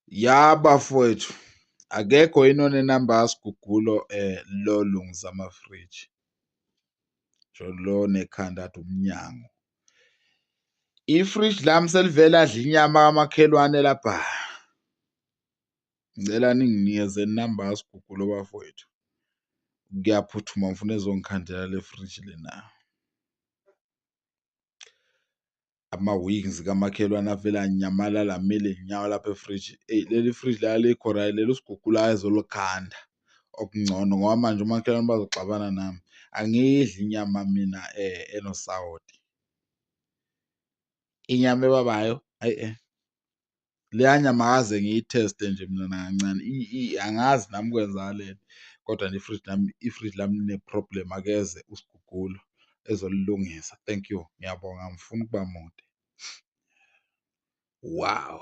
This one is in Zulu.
Ya bafowethu, akekho yini onenamba kaSigugulo lo olungisa amafriji? Lo onekhanda ngathi umnyango. Ifriji lami selivele ladla inyama kamakhelwane lapha. Ngicela ninginikeze inamba kaSigugulo bafowethu, kuyaphuthuma ngifuna ezongikhandela le friji lena. Ama-wings kamakhelwane avele anyamalala amila iy'nyawo lapha efrijini, eyi leli friji la alikho right leli, uSigugulo akezolikhanda okungcono ngoba manje omakhelwane bazoxabana nami. Angiyidli inyama mina enosawoti, inyama ebabayo ayi leya nyama angikaze ngiyitheste nje mina nakancane, angazi nami kwenzakaleni kodwa nje ifriji lami, ifriji lami line-problem akeze uSigugulo ezolilungisa. Thank you, ngiyabonga angifuni ukuba mude, wow.